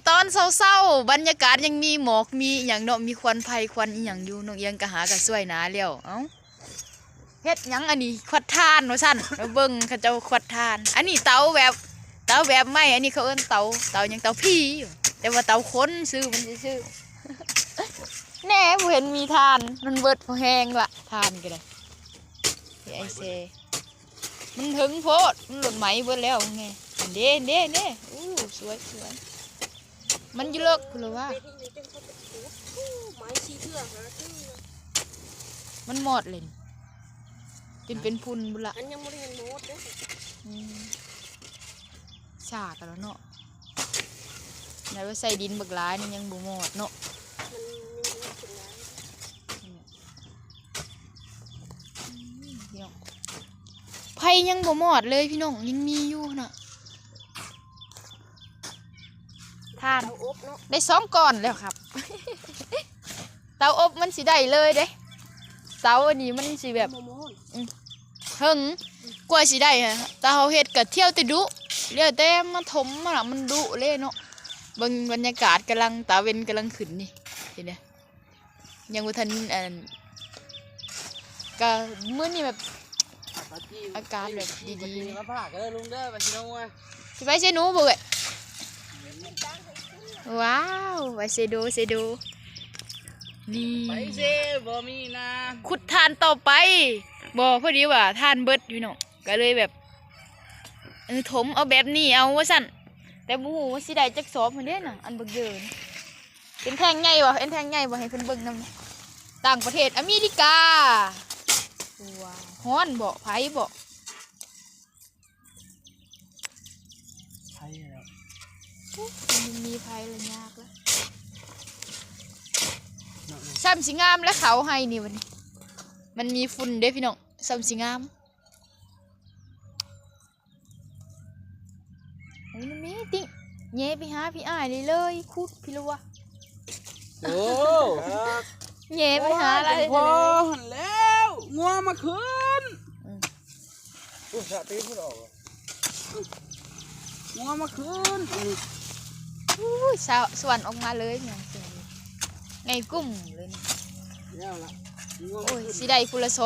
ຕອນເຊົ້າໆ ບັນຍາກາດຍັງມີໝອກ ມີອີ່ຫຍັງເນາະ ມີຄວັນໄຟຄວັນອີ່ຫຍັງຢູ່. ນ້ອງອຽງກໍຫາກໍຊ່ວຍໜາແລ້ວ. ເອົ້າ ເຮັດຫຍັງອັນນີ້? ຄວັດຖ່ານວ່າຊັ້ນ. ມາເບິ່ງເຂົາເຈົ້າຄວັດຖ່ານ. ອັນນີ້ເຕົາແບບ ເຕົາແບບໄມ້ ອັນນີ້ເຂົາເອີ້ນເຕົາ ເຕົາຫຍັງ? ເຕົາຜີ ແຕ່ວ່າເຕົາຄົນ ຊື່ມັນຊື່ໆ. ແນ່ ບໍ່ເຫັນມີຖ່ານ ມັນເບິດພໍແຮງລະ ຖ່ານກໍໄດ້. ໄອ້ແຊ ມັນເຖິງໂພດ ມັນໂດນໄໝເບິດແລ້ວ. ແນ່ ອັນເດ້ ເດ້ ເດ້. ໂອ້ ສວຍ ສວຍ. ມັນຢູ່ເລິກພຸ້ນລະວ່າ ໄມ້ສີ່ເທື່ອຫາເທື່ອ ມັນມອດເລີຍນີ້ ຈົນເປັນຝຸ່ນພຸ້ນລະ. ອັນຍັງບໍ່ໄດ້ເຫັນມອດເດ້. ອືມ ຊ້າກັນແລ້ວເນາະ. ແມ່ນວ່າໃສ່ດິນບັກຫຼາຍນີ້ຍັງບໍ່ມອດເນາະ ມັນຍັງບໍ່ເປັນຫຍັງ. ອືມ ພີ່ນ້ອງ ໄຟຍັງບໍ່ມອດເລີຍພີ່ນ້ອງ ຍັງມີຢູ່ນະ ຖ່ານ. ເຕົາອົບເນາະ ໄດ້ສອງກ້ອນແລ້ວຄັບ. ເຕົາອົບມັນຊິໄດ້ເລີຍເດ້ ເຕົາອັນນີ້ມັນຊິແບບ ບໍ່ມອດ ອືມ ເຖິງ ກວ່າຊິໄດ້ຫັ້ນ ແຕ່ເຮົາເຮັດກະທ່ຽວແຕ່ດຸ ແລ້ວແຕ່ມາຖົມມາລະ ມັນດຸເລີຍເນາະ. ເບິ່ງບັນຍາກາດກຳລັງ ຕາເວັນກຳລັງຂຶ້ນນີ້ ເຫັນເດ້. ຍັງບໍ່ທັນ ອັນ ກະມື້ນີ້ແບບ ອາກາດແບບດີໆ ມາພາກເດີລຸງເດີ ໄປຊິນ້ອງ ຊິໄປເຊໂນບໍ່ເອີຍ? ວ້າວ ໄປເຊໂດ ເຊໂດ ນີ້ ໄປເຊ ບໍ່ມີນາ ຂຸດຖ່ານຕໍ່ໄປ. ບໍ່ ພໍດີວ່າຖ່ານເບິດພີ່ນ້ອງ ກະເລີຍແບບ ເອີ ຖົມເອົາແບບນີ້ເອົາວ່າຊັ້ນ ແຕ່ບໍ່ຮູ້ວ່າຊິໄດ້ຈັກສອບຫັ້ນເດ້ນະ ອັນບັກເຢີນ. ເຫັນແທ່ງໃຫຍ່ບໍ່? ເຫັນແທ່ງໃຫຍ່ບໍ່? ໃຫ້ເພິ່ນເບິ່ງນຳ ຕ່າງປະເທດອາເມລິກາ. ວ້າວ ຮ້ອນບໍ່? ໄຟບໍ່? ໄຟແລ້ວ ມັນມີໄຟລະຍາກລະ ເນາະ ສ່ຳຊິງາມລະ ເຂົ້າໄຮ່ນີ້ບັດນີ້ ມັນມີຝຸ່ນເດ້ພີ່ນ້ອງ ສ່ຳຊິງາມ. ໂອ້ຍ ມັນມີຕິ ແຍ່ໄປຫາພີ່ອ້າຍໄດ້ເລີຍ ຂຸດພີ້ລະວະ. ໂອ້ ແຍ່ໄປຫາລະ ໂອ້ຍ ຈັ່ງພໍຫັ້ນແລ້ວ ງົວມາຂຶ້ນ. ອືມ ອຸ້ຍ ສະຕີນມັນອອກ ງົວມາຂຶ້ນ. ອູ້ຍ ສະ ສວນອອກມາເລີຍ ໃຫຍ່ກຸ້ມເລີຍນີ້ ແລ້ວລະ ງົວມາ ໂອ້ຍ ຂຶ້ນ ຊິໄດ້ພຸ້ນລະສ